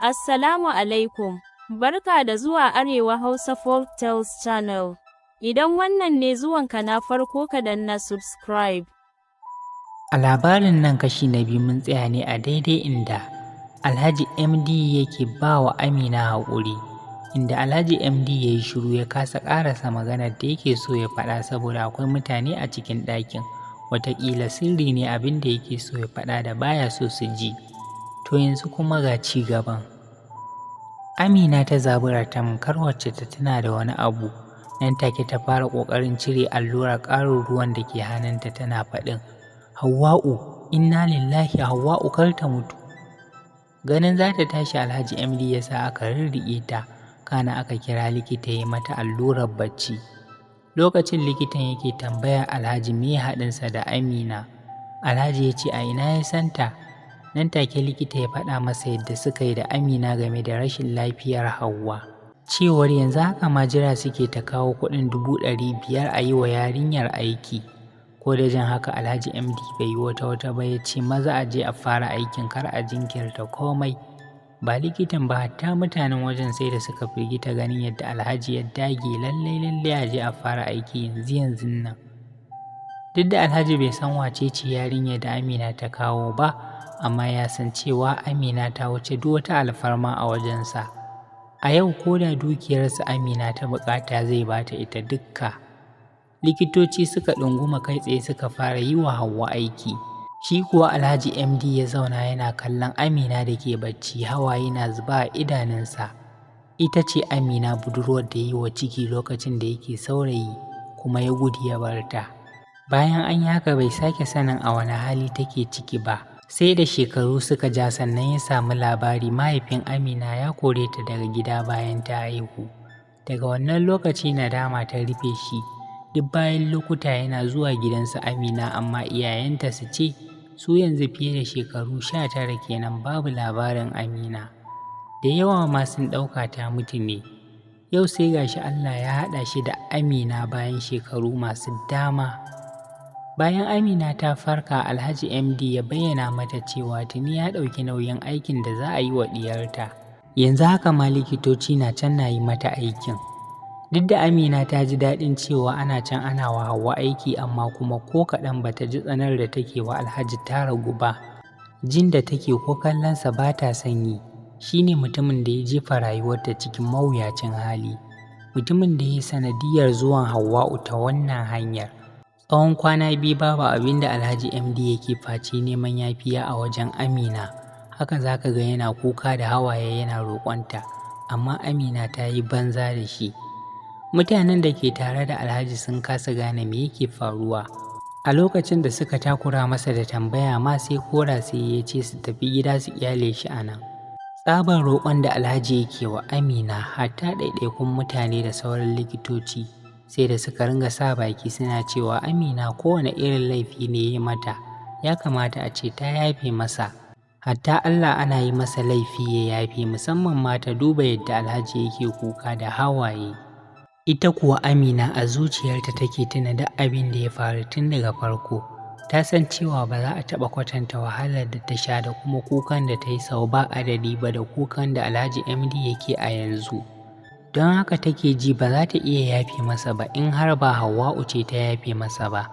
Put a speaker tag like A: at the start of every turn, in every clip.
A: Assalamu alaikum. Barka da zuwa Arewa Hausa Folk Tales Channel. Idan wannan ne zuwanka na farko, ka danna subscribe.
B: A labarin nan kashi na biyu, mun tsaya ne a daidai inda Alhaji MD yake ba wa Amina haƙuri, inda Alhaji MD ya yi shiru ya kasa ƙarasa maganar da yake so ya faɗa saboda akwai mutane a cikin ɗakin. Wataƙila sirri ne abin da yake so ya faɗa da baya so su ji. To, yanzu kuma ga ci gaban. Amina ta zabura tamkar wacce ta tuna da wani abu. Nan take ta fara ƙoƙarin cire allurar ƙarin ruwan da ke hannunta, tana faɗin, "Hauwa'u, inna lillahi, Hauwa'u, kar ta mutu." Ganin za ta tashi, Alhaji MD ya sa aka rirriƙe ta, kana aka kira likita ya mata allurar bacci. Lokacin likitan yake tambaya Alhaji me haɗinsa da Amina. Alhaji ya ce a ina ya santa. Nan take likita ya faɗa masa yadda suka yi da Amina game da rashin lafiyar Hauwa. Cewar yanzu haka ma jira suke ta kawo kuɗin 500,000 a yi wa yarinyar aiki. Ko da jin haka, Alhaji MD bai yi wata wata ba, ya ce maza a je a fara aikin, kar a jinkirta komai. Ba likitan ba, hatta mutanen wajen sai da suka firgita ganin yadda Alhaji ya dage lallai lallai a je a fara aiki yanzu yanzun nan. Duk da Alhaji bai san wace ce yarinyar da Amina ta kawo ba, amma ya san cewa Amina ta wuce duk wata alfarma a wajensa. A yau ko da dukiyarsa Amina ta buƙata, zai bata ita dukka. Likitoci suka ɗunguma kai tsaye suka fara yi wa Hauwa aiki. Shi kuwa Alhaji MD ya zauna yana kallon Amina da ke bacci, hawaye na zuba a idanunsa. Ita ce Amina, budurwar da ya yi wa ciki lokacin da yake saurayi, kuma ya gudu ya bar ta. Bayan an yi haka, bai sake sanin a wani hali take ciki ba. Sai da shekaru suka ja sannan ya samu labari mahaifin Amina ya kore ta daga gida bayan ta haihu. Daga wannan lokaci nadama ta rufe shi. Duk bayan lokuta yana zuwa gidansu Amina, amma iyayenta su ce su yanzu fiye da shekaru 19 kenan babu labarin Amina. Da yawa ma sun ɗauka ta mutu ne. Yau sai gashi Allah ya haɗa shi da Amina bayan shekaru masu dama. Bayan Amina ta farka, Alhaji MD ya bayyana mata cewa tuni ya ɗauki nauyin aikin da za a yi wa ɗiyarta. Yanzu haka ma likitoci na can na yi mata aikin. Duk da Amina ta ji daɗin cewa ana can ana wa Hauwa aiki, amma kuma ko kaɗan ba ta ji tsanar da take wa Alhaji ta ragu ba. Jin da take ko kallonsa ba ta son yi, shi ne mutumin da ya jefa rayuwarta cikin mawuyacin hali. Mutumin da ya yi sanadiyyar zuwan Hauwa'u ta wannan hanyar. Tsawon kwana 2 babu abin da Alhaji MD yake face neman yafiya a wajen Amina. Haka za ka ga yana kuka da hawaye yana roƙonta, amma Amina ta yi banza da shi. Mutanen da ke tare da Alhaji sun kasa gane me yake faruwa. A lokacin da suka takura masa da tambaya ma, sai kora sai ya ce su tafi gida su ƙyale shi a nan. Tsabar roƙon da Alhaji yake wa Amina, hatta ɗaiɗaikun mutane da sauran likitoci sai da suka ringa sa baki suna cewa Amina kowane irin laifi ne ya mata, ya kamata a ce ta yafe masa. Hatta Allah ana yi masa laifi ya yafe, musamman ma ta duba yadda Alhaji yake kuka da hawaye. Ita kuwa Amina a zuciyarta take tuna duk abin da ya faru tun daga farko. Ta san cewa ba za a taɓa kwatanta wahalar da ta sha da kuma kukan da ta yi sau ba adadi ba da kukan da Alhaji MD yake a yanzu. Don haka take ji ba za ta iya yafe masa ba in har ba Hauwa'u ce ta yafe masa ba.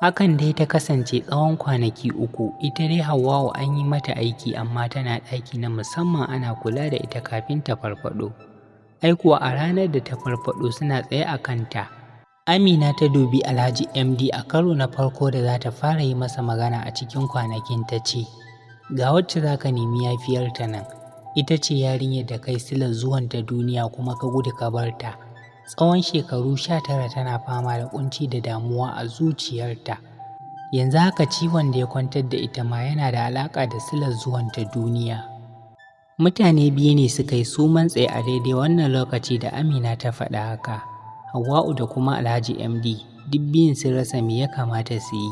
B: Hakan dai ta kasance tsawon kwanaki 3. Ita dai Hauwa'u an yi mata aiki, amma tana ɗaki na musamman ana kula da ita kafin ta farfaɗo. Ai kuwa a ranar da ta farfaɗo, suna tsaye a kanta. Amina ta dubi Alhaji MD a karo na farko da za ta fara yi masa magana a cikin kwanakin, ta ce, "Ga wacce za ka nemi yafiyarta nan, ita ce yarinyar da kai silar zuwanta duniya kuma ka gudu ka bar ta. Tsawon shekaru 19 tana fama da ƙunci da damuwa a zuciyarta. Yanzu haka ciwon da ya kwantar da ita ma yana da alaƙa da silar zuwanta duniya." Mutane biyu ne suka yi suman tsaye a daidai wannan lokaci da Amina ta faɗa haka, Hauwa'u da kuma Alhaji MD. Duk biyun sun rasa me ya kamata su yi,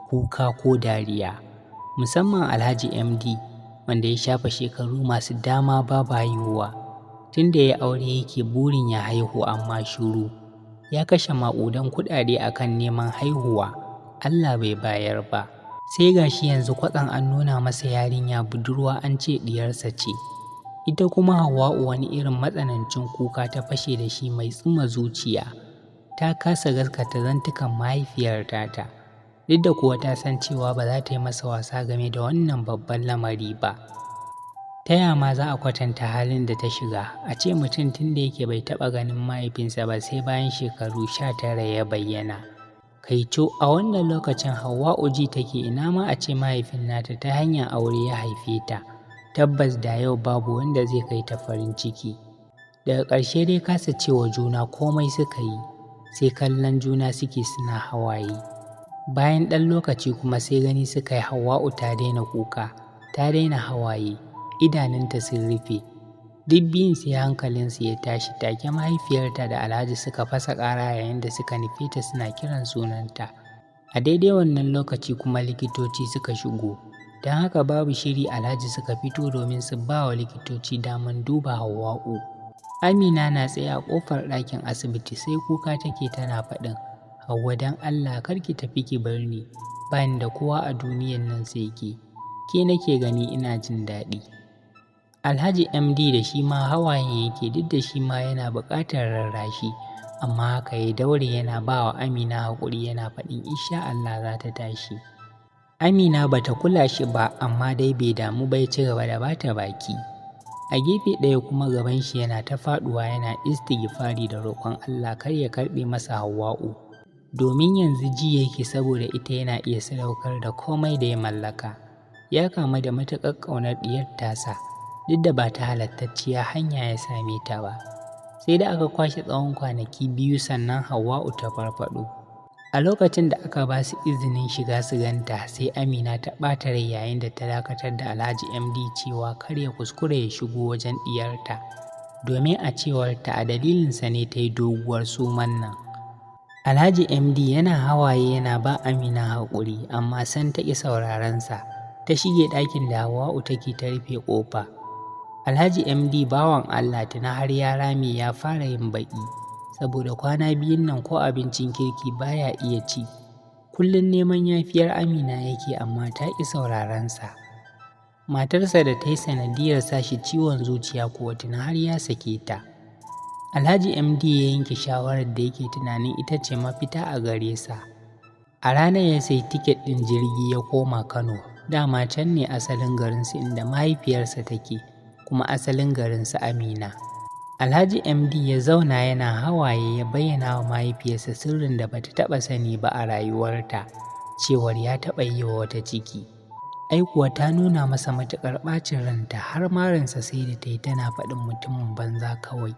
B: kuka ko dariya. Musamman Alhaji MD, wanda ya shafe shekaru masu dama babu haihuwa. Tun da ya aure yake burin ya haihu, amma shiru. Ya kashe maƙudan kuɗaɗe a kan neman haihuwa, Allah bai bayar ba. Sai ga shi yanzu kwatsam an nuna masa yarinya budurwa an ce ɗiyarsa ce. Ita kuma Hauwa'u wani irin matsanancin kuka ta fashe da shi mai tsuma zuciya. Ta kasa gaskata zantukan mahaifiyar tata, duk da kuwa ta san cewa ba za ta yi masa wasa game da wannan babban lamari ba. Ta ya ma za a kwatanta halin da ta shiga, a ce mutum tun da yake bai taɓa ganin mahaifinsa ba sai bayan shekaru 19 ya bayyana. Kaico, a wannan lokacin Hauwa'u ji take ina ma a ce mahaifin nata ta hanyar aure ya haife ta. Tabbas da yau babu wanda zai kai ta farin ciki. Daga ƙarshe dai kasa cewa juna komai suka yi, sai kallon juna suke suna hawaye. Bayan ɗan lokaci kuma sai gani suka yi Hauwa'u ta daina kuka, ta daina hawaye, idanunta sun rufe. Duk biyun sai hankalinsu ya tashi, take mahaifiyarta da Alhaji suka fasa ƙara yayin da suka nufe ta suna kiran sunanta. A daidai wannan lokaci kuma likitoci suka shigo. Don haka babu shiri Alhaji suka fito domin su ba wa likitoci daman duba Hauwa'u. Amina na tsaye a ƙofar ɗakin asibiti sai kuka take tana faɗin, Hauwa don Allah kar ki tafi ki bar ni, ba ni da kowa a duniyan nan sai ke, ke nake gani ina jin daɗi. Alhaji MD da shi ma hawayen yake, duk da shi ma yana buƙatar rarrashi, amma haka ya daure yana ba wa Amina haƙuri yana faɗin insha Allah za ta tashi. Amina ba ta kula shi ba, amma dai bai damu ba ya ci gaba da bata baki. A gefe ɗaya kuma gaban shi yana ta faɗuwa yana istighfari da roƙon Allah kar ya karɓe masa Hauwa'u. Domin yanzu ji yake saboda ita yana iya sadaukar da komai da ya mallaka. Ya kamu da matuƙar ƙaunar ɗiyar tasa, duk da ba ta halattacciya hanya ya same ta ba. Sai da aka kwashe tsawon kwanaki 2 sannan Hauwa'u ta farfaɗo. A lokacin da aka ba su izinin shiga su ganta, sai Amina ta ɓata rai yayin da ta dakatar da Alhaji MD cewa kar ya kuskure ya shigo wajen ɗiyarta, domin a cewarta a dalilinsa ne ta yi doguwar suman nan. Alhaji MD yana hawaye yana ba Amina haƙuri, amma san ta ƙi saurarensa, ta shige ɗakin da Hauwa'u take ta rufe ƙofa. Alhaji MD bawan Allah tuna har ya rame ya fara yin baƙi, saboda kwana biyun nan ko abincin kirki baya iya ci. Kullum neman yafiyar Amina yake amma ta ƙi saurarensa. Matarsa da ta yi sanadiyar sashi ciwon zuciya kuwa tuna har ya sake ta. Alhaji MD ya yanke shawarar da yake tunanin ita ce mafita a gare sa. A ranar ya sayi tiket ɗin jirgi ya koma Kano, dama can ne asalin garinsu inda mahaifiyarsa take, kuma asalin garinsu Amina. Alhaji MD ya zauna yana hawaye ya bayyana wa mahaifiyarsa sirrin da bata taɓa sani ba a rayuwarta, cewar ya taɓa yi wa wata ciki. Ai kuwa ta nuna masa matuƙar ɓacin ranta har marinsa sai da ta yi tana faɗin mutumin banza kawai.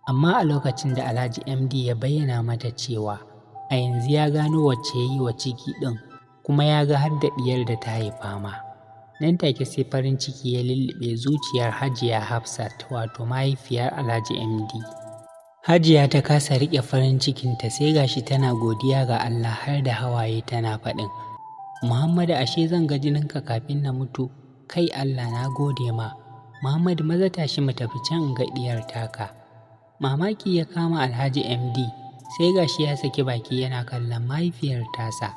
B: Amma a lokacin da Alhaji MD ya bayyana mata cewa a yanzu ya gano wacce ya yi wa ciki ɗin, kuma ya ga har da ɗiyar da ta haifa ma. Nan take sai farin ciki ya lulluɓe zuciyar Hajiya Hafsat, wato mahaifiyar Alhaji MD. Hajiya ta kasa riƙe farin cikinta sai gashi tana godiya ga Allah har da hawaye tana faɗin, Muhammadu ashe zan ga jininka kafin na mutu, kai Allah na gode ma. Muhammadu maza tashi mu tafi can in ga ɗiyar taka. Mamaki ya kama Alhaji MD, sai gashi ya saki baki yana kallon mahaifiyar tasa.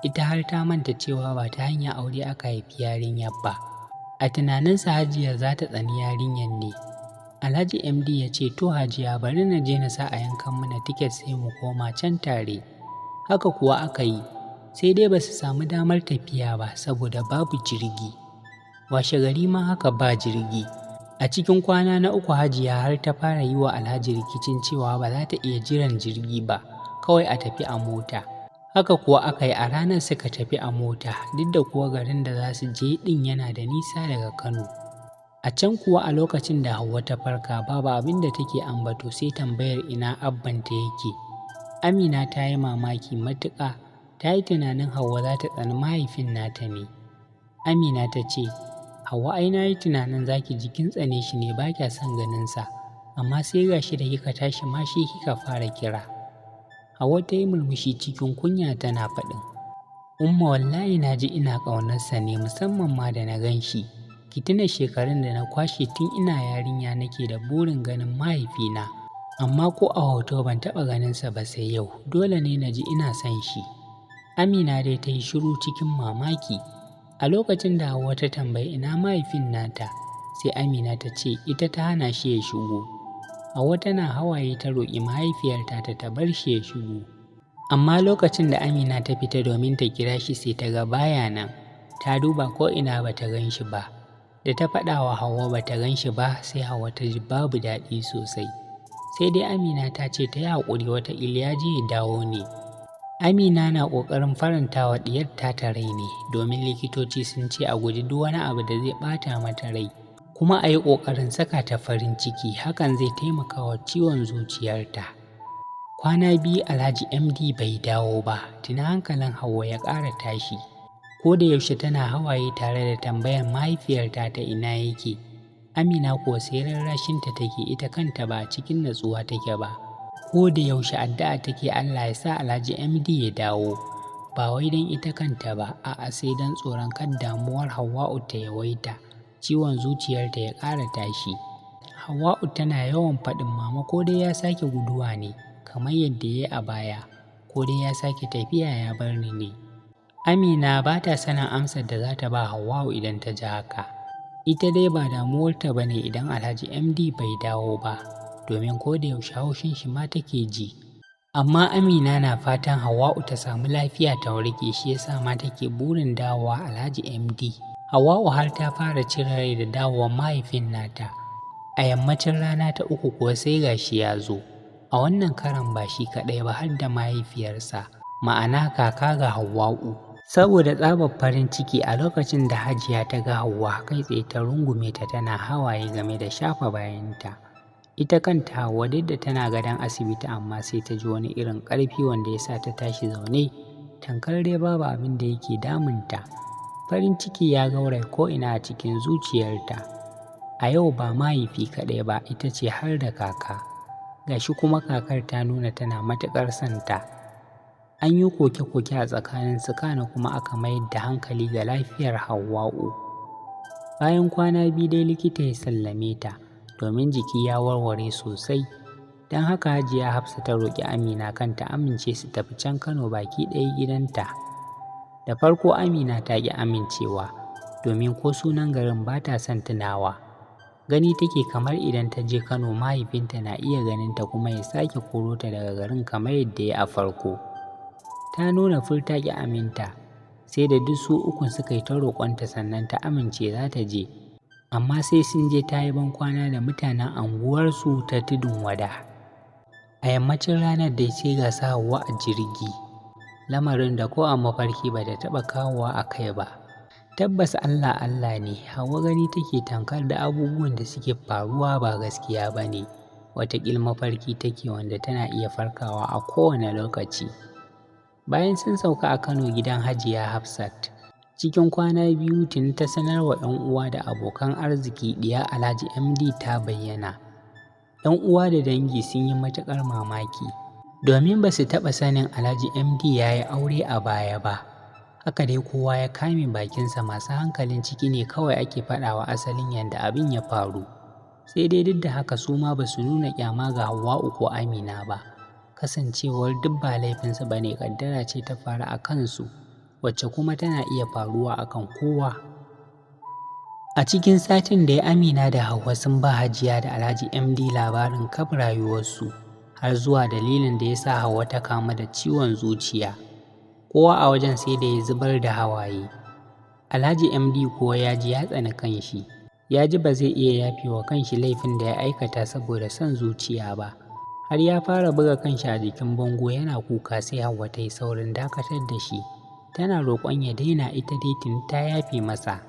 B: Ita har ta manta cewa ba ta hanyar aure aka haifi yarinyar ba. A tunaninsa Hajiya za ta tsani yarinyar ne. Alhaji MD ya ce to Hajiya bari na je na sa a yankan mana tiket sai mu koma can tare. Haka kuwa aka yi, sai dai ba su samu damar tafiya ba saboda babu jirgi. Washe gari ma haka ba jirgi. A cikin kwana na 3 Hajiya har ta fara yi wa Alhaji rikicin cewa ba za ta iya jiran jirgi ba, kawai a tafi a mota. Haka kuwa aka yi, a ranar suka tafi a mota, duk da kuwa garin da za su je ɗin yana da nisa daga Kano. A can kuwa a lokacin da Hauwa ta farka babu abin da take ambato sai tambayar ina abbanta yake. Amina ta yi mamaki matuƙa, ta yi tunanin Hauwa za ta tsani mahaifin nata ne. Amina ta ce, Hauwa ai na yi tunanin za ki ji kin tsane shi ne ba kya son ganinsa, amma sai ga shi da kika tashi ma shi kika fara kira. Hauwa ta yi murmushi cikin kunya tana faɗin, Umma wallahi na ji ina ƙaunarsa ne musamman ma da na gan shi. Ki tuna shekarun da na kwashe tun ina yarinya nake da burin ganin mahaifina, amma ko a hoto ban taɓa ganinsa ba sai yau, dole ne na ji ina son shi. Amina dai ta yi shiru cikin mamaki. A lokacin da Hauwa ta tambayi ina mahaifin nata, Sai Amina ta ce ita ta hana shi ya shigo. Hauwa tana hawaye ta roƙi mahaifiyarta ta bar shi ya shigo. Amma lokacin da Amina ta fita domin ta kira shi sai ta ga baya nan. Ta duba ko ina ba ta gan shi ba. Da ta faɗa wa Hauwa ba ta gan shi ba, sai Hauwa ta ji babu daɗi sosai. Sai dai Amina ta ce ta yi haƙuri, wataƙila ya je ya dawo ne. Amina na ƙoƙarin faranta wa ɗiyar ta rai ne, domin likitoci sun ce a guji duk wani abu da zai ɓata mata rai, kuma a yi ƙoƙarin saka ta farin ciki, hakan zai taimaka wa ciwon zuciyarta. Kwana 2 Alhaji MD bai dawo ba, tuni hankalin Hauwa ya ƙara tashi. Ko da yaushe tana hawaye tare da tambayar mahaifiyarta ta ina yake. Amina kuwa sai rarrashinta take, ita kanta ba cikin natsuwa take ba. Ko da yaushe addu'a take Allah ya sa Alhaji MD ya dawo. Ba wai don ita kanta ba, a'a, sai don tsoron kan damuwar Hauwa'u ta yawaita, ciwon zuciyarta ya ƙara tashi. Hauwa'u tana yawan faɗin, mama ko dai ya sake guduwa ne, kamar yadda ya yi a baya, ko dai ya sake tafiya ya bar ni ne. Amina ba ta sanin amsar da za ta ba Hauwa'u idan ta ji haka. Ita dai ba damuwarta ba ne idan Alhaji MD bai dawo ba, domin ko da yaushe haushin shi ma take ji. Amma Amina na fatan Hauwa'u ta samu lafiya ta warke, shi yasa ma take burin dawowa Alhaji MD. Hauwa'u har ta fara cire rai da dawowar mahaifin nata. A yammacin rana ta 3 kuwa sai gashi ya zo. A wannan karan ba shi kaɗai ba, har da mahaifiyarsa, ma'ana kaka ga Hauwa'u. Saboda tsabar farin ciki a lokacin da Hajiya ta ga Hauwa, kai tsaye ta rungume ta tana hawaye game da shafa bayanta. Ita kanta Hauwa duk da tana gadon asibiti, amma sai ta ji wani irin ƙarfi wanda ya sa ta tashi zaune, tamkar dai babu abin da yake damunta. Farin ciki ya gauraya ko'ina a cikin zuciyarta. A yau ba mahaifi kaɗai ba, ita ce har da kaka. Gashi kuma kakar ta nuna tana matuƙar son ta. An yi koke-koke a tsakaninsu, kana kuma aka mayar da hankali ga lafiyar Hauwa'u. Bayan kwana 2 dai likita ya sallame ta, domin jiki ya warware sosai. Don haka Hajiya Hafsa ta roƙi Amina kan ta amince su tafi can Kano baki ɗaya gidanta. Da farko Amina ta ƙi amincewa, domin ko sunan garin ba ta son tunawa. Gani take kamar idan ta je Kano mahaifinta na iya ganinta kuma ya sake koro ta daga garin kamar yadda ya a farko. Ta nuna fur ta ƙi aminta, sai da duk su ukun suka yi ta roƙonta sannan ta amince za ta je. Amma sai sun je ta yi bankwana da mutanen anguwarsu ta Tudun Wada. A yammacin ranar dai sai ga su Hauwa a jirgi, lamarin da ko a mafarki ba ta taɓa kawowa a kai ba. Tabbas Allah Allah ne, Hauwa gani take tamkar da abubuwan da suke faruwa ba gaskiya ba ne, wataƙil mafarki take wanda tana iya farkawa a kowane lokaci. Bayan sun sauka a Kano gidan Hajiya Hafsat, cikin kwana 2 tuni ta sanar wa 'yan uwa da abokan arziki ɗiya Alhaji MD ta bayyana. 'Yan uwa da dangi sun yi matuƙar mamaki, domin ba su taɓa sanin Alhaji MD ya yi aure a baya ba. Haka dai kowa ya kame bakinsa, masu hankalin ciki ne kawai ake faɗawa asalin yadda abin ya faru. Sai dai duk da haka su ma ba su nuna ƙyama ga Hauwa'u ko Amina ba, kasancewar duk ba laifinsu ba ne, ƙaddara ce ta faru a kansu, wacce kuma tana iya faruwa a kan kowa. A cikin satin da ya Amina da Hauwa sun ba Hajiya da Alhaji MD labarin kaf rayuwarsu, har zuwa dalilin da ya sa Hauwa ta kamu da ciwon zuciya. Kowa a wajen sai da ya zubar da hawaye. Alhaji MD kuwa ya ji ya tsani kanshi, ya ji ba zai iya yafe wa kanshi laifin da ya aikata saboda son zuciya ba. Har ya fara buga kanshi a jikin bango yana kuka, sai Hauwa ta yi saurin dakatar da shi. Tana roƙon ya daina, ita dai tuni ta yafe masa.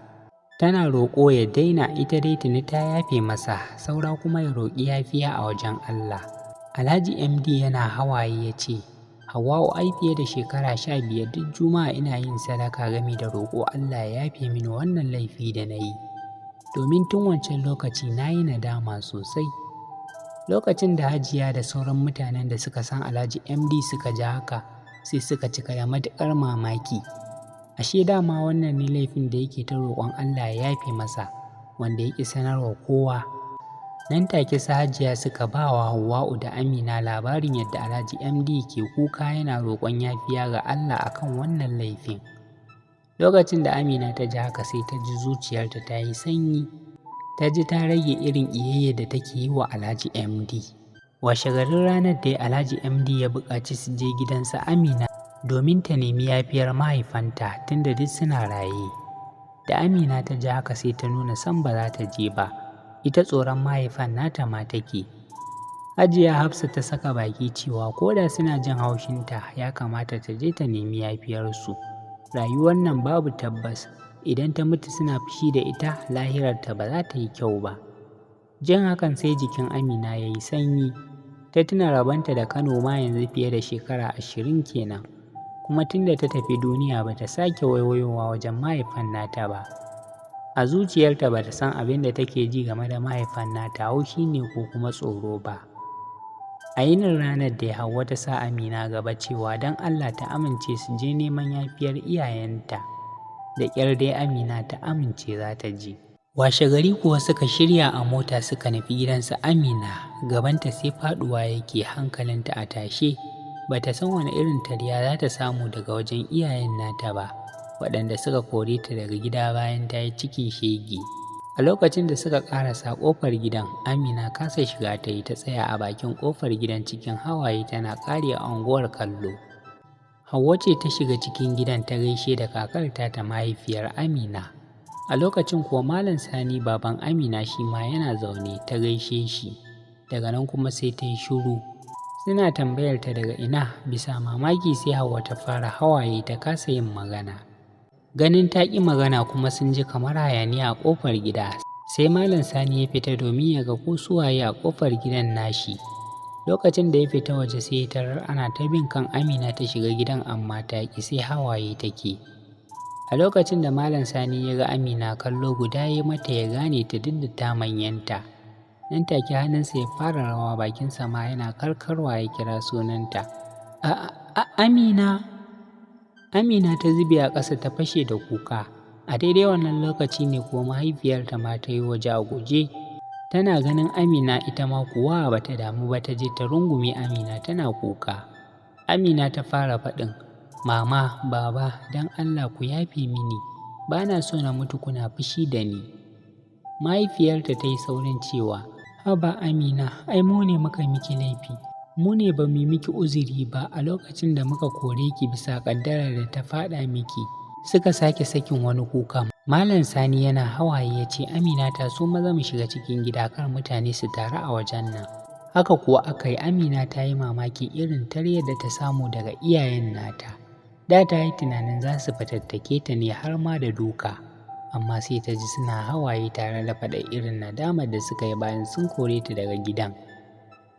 B: Tana roƙo ya daina, ita dai tuni ta yafe masa, saura kuma ya roƙi yafiya a wajen Allah. Alhaji MD yana hawaye ya ce, Hauwa'u ai fiye da shekara 15 duk juma'a ina yin sadaka game da roƙo Allah ya yafe mini wannan laifi da na yi. Domin tun wancan lokaci na yi nadama sosai. Lokacin da Hajiya da sauran mutanen da suka san Alhaji MD suka ji haka, sai suka cika da matuƙar mamaki. Ashe dama wannan ne laifin da yake ta roƙon Allah ya yafe masa, wanda ya ƙi sanarwa kowa. Nan take su Hajiya suka ba wa Hauwa'u da Amina labarin yadda Alhaji MD ke kuka yana roƙon yafiya ga Allah akan wannan laifin. Lokacin da Amina ta ji haka sai ta ji zuciyarta ta yi sanyi. Ta ji ta rage irin ƙiyayyar da take yi wa Alhaji MD. Washegarin ranar da Alhaji MD ya buƙaci su je gidansa Amina domin ta nemi yafiyar mahaifanta tunda duk suna raye. Da Amina ta ji haka sai ta nuna sam ba za ta je ba, ita tsoron mahaifan nata ma take. Hajiya Hafsa ta saka baki cewa ko da suna jin haushinta ya kamata ta je ta nemi yafiyarsu. Rayuwar nan babu tabbas, idan ta mutu suna fushi da ita lahirarta ba za ta yi kyau ba. Jin hakan sai jikin Amina ya yi sanyi, ta tuna rabonta da Kano ma yanzu fiye da shekara 20 kenan. Kuma tunda ta tafi duniya ba ta sake waiwayowa wajen mahaifan nata ba. A zuciyarta ba ta san abin da take ji game da mahaifan nata haushi ne ko kuma tsoro ba. A yinin ranar da Hauwa ta sa Amina gaba cewa don Allah ta amince su je neman yafiyar iyayenta. Da ƙyar dai Amina ta amince za ta je. Washegari kuwa suka shirya a mota suka nufi gidansu Amina, gabanta sai faɗuwa yake, hankalinta a tashe. Ba ta san wani irin tarya za ta samu daga wajen iyayen nata ba, waɗanda suka kore ta daga gida bayan ta yi cikin shege. A lokacin da suka ƙarasa ƙofar gidan, Amina kasa shiga ta yi ta tsaya a bakin ƙofar gidan cikin hawaye tana ƙare a unguwar kallo. Hauwa ce ta shiga cikin gidan ta gaishe da kakar ta ta mahaifiyar Amina. A lokacin kuwa Malam Sani baban Amina shi ma yana zaune ta gaishe shi. Daga nan kuma sai ta yi shiru. Suna tambayar ta daga ina, bisa mamaki sai Hauwa ta fara hawaye ta kasa yin magana. Ganin ta ƙi magana kuma sun ji kamar hayaniya a ƙofar gida, sai Malam Sani ya fita domin ya ga ko su waye a ƙofar gidan nashi. Lokacin da ya fita waje sai ya tarar ana ta bin kan Amina ta shiga gidan amma ta ƙi, sai hawaye take. A lokacin da Malam Sani ya ga Amina kallo guda ya mata ya gane ta duk da ta manyanta. Nan take hannunsa ya fara rawa, bakinsa ma yana karkarwa ya kira sunanta. Amina! Amina ta zube a ƙasa ta fashe da kuka. A daidai wannan lokaci ne kuwa mahaifiyarta ma ta yi waje a guje. Tana ganin Amina ita ma kuwa ba ta damu ba ta je ta rungume Amina tana kuka. Amina ta fara faɗin, "Mama, Baba, don Allah ku yafe mini, ba na so na mutu kuna fushi da ni." Mahaifiyarta ta yi saurin cewa, "Haba Amina, ai mu ne muka miki laifi. Mu ne ba mu miki uzuri ba a lokacin da muka kore ki bisa ƙaddarar da ta faɗa miki." Suka sake sakin wani kuka. Malam Sani yana hawaye ya ce, "Amina ta so maza mu shiga cikin gida kar mutane su taru a wajen nan." Haka kuwa aka yi. Amina ta yi mamakin irin taryar da ta samu daga iyayen nata. Da ta yi tunanin za su fatattake ta ne har ma da duka. Amma sai ta ji suna hawaye tare da faɗa irin nadamar da suka yi bayan sun kore ta daga gidan.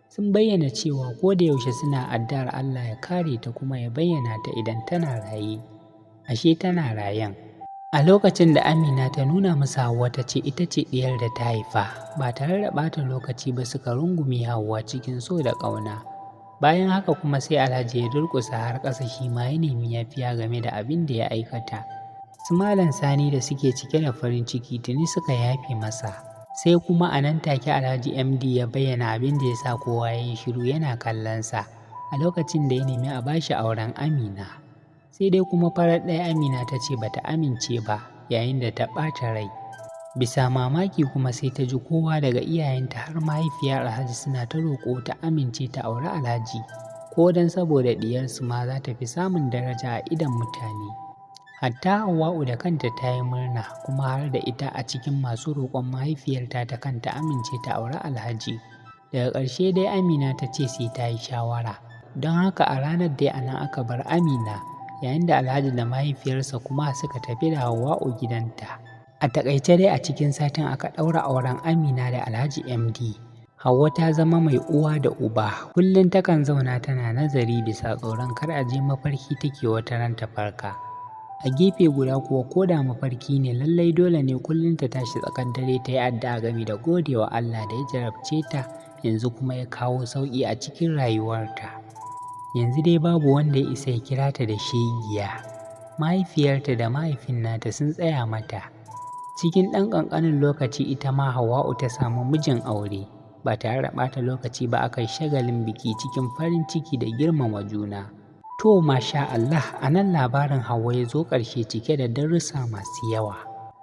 B: Sun bayyana cewa ko da yaushe suna addu'ar Allah ya kare ta kuma ya bayyana ta idan tana raye. Ashe tana rayen. A lokacin da Amina ta nuna musu Hauwa ta ce ita ce ɗiyar da ta haifa, ba tare da ɓata lokaci ba suka rungume Hauwa cikin so da ƙauna. Bayan haka kuma sai Alhaji ya durƙusa har ƙasa shi ma ya nemi yafiya game da abin da ya aikata. Su Malam Sani da suke cike da farin ciki tuni suka yafe masa. Sai kuma a nan take Alhaji MD ya bayyana abin da ya sa kowa ya yi shiru yana kallonsa a lokacin da ya nemi a bashi auren Amina. Sai dai kuma farar ɗaya Amina ta ce bata amince ba yayin da ta ɓata rai. Bisa mamaki kuma sai ta ji kowa daga iyayenta har mahaifiyar Alhaji suna ta roƙo ta amince ta auri Alhaji, ko don saboda ɗiyarsu ma za ta fi samun daraja a idon mutane. Hatta Hauwa'u da kanta ta yi murna kuma har da ita a cikin masu roƙon mahaifiyarta ta kanta amince ta auri Alhaji. Daga ƙarshe dai Amina ta ce sai ta yi shawara. Don haka a ranar dai a nan aka bar Amina, yayin da Alhaji da mahaifiyarsa kuma suka tafi da Hauwa'u gidanta. A taƙaice dai a cikin satin aka ɗaura auren Amina da Alhaji MD. Hauwa ta zama mai uwa da uba, kullum takan zauna tana nazari bisa tsoron kar a je mafarki take wata ran ta farka. A gefe guda kuwa ko da mafarki ne lallai dole ne kullum ta tashi tsakar dare ta yi addu'a game da godewa Allah da ya jarabce ta yanzu kuma ya kawo sauƙi a cikin rayuwarta. Yanzu dai babu wanda ya isa ya kira ta da shegiya. Mahaifiyarta da mahaifin nata sun tsaya mata. Cikin ɗan ƙanƙanin lokaci ita ma Hauwa'u ta samu mijin aure. Ba tare da ɓata lokaci ba aka yi shagalin biki cikin farin ciki da girmama juna. To masha Allah, a nan labarin Hauwa ya zo ƙarshe cike da darussa masu yawa.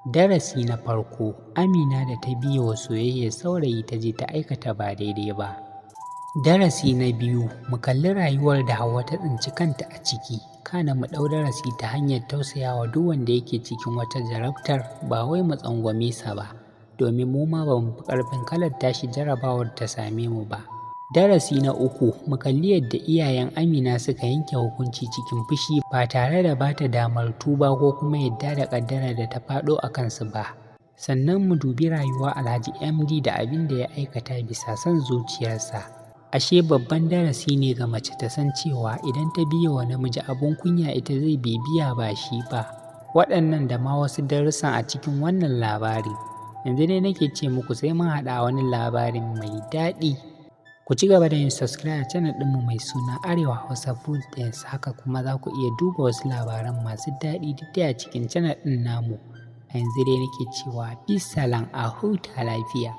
B: Darasi na farko, Amina da ta biye wa soyayyar saurayi ta je ta aikata ba daidai ba. Darasi na biyu, mu kalli rayuwar da Hauwa ta tsinci kanta a ciki, kana mu ɗau darasi ta hanyar tausayawa duk wanda yake cikin wata jarabtar ba wai mu tsangwame sa ba, domin mu ma ba mu fi ƙarfin kalar tashi jarabawar ta same mu ba. Darasi na uku, mu kalli yadda iyayen Amina suka yanke hukunci cikin fushi ba tare da ba ta damar tuba ko kuma yadda da ƙaddarar da ta faɗo a kansu ba. Sannan mu dubi rayuwar Alhaji MD da abin da ya aikata bisa son zuciyarsa. Ashe babban darasi ne ga mace ta san cewa idan ta biye wa namiji abun kunya ita zai bibiya ba shi ba. Waɗannan da ma wasu darussan a cikin wannan labari. Yanzu dai nake ce muku sai mun haɗu a wani labarin mai daɗi. Ku ci gaba da yin subscribe a channel ɗinmu mai suna Arewa Hausa Full Tales, haka kuma za ku iya duba wasu labaran masu daɗi duk dai a cikin channel ɗin namu. A yanzu dai nake cewa bisalam, a huta lafiya.